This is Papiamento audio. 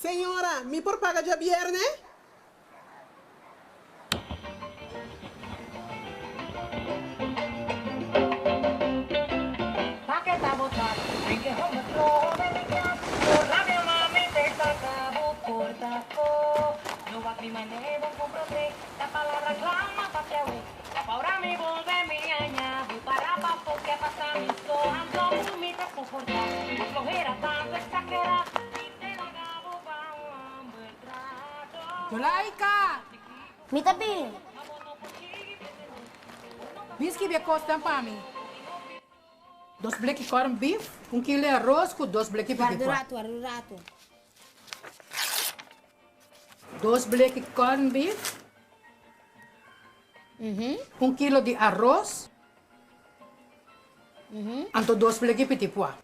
Señora, mi por paga djabierne? Julaika! Mi ta bin. Bin skibi e kosnan pa mi. Dos bleki corn beef, un kilo di aros ku dos bleki Warda un pitikua. ratu, warda un ratu. Dos bleki corn beef, un kilo di aros, anto dos bleki pitipua.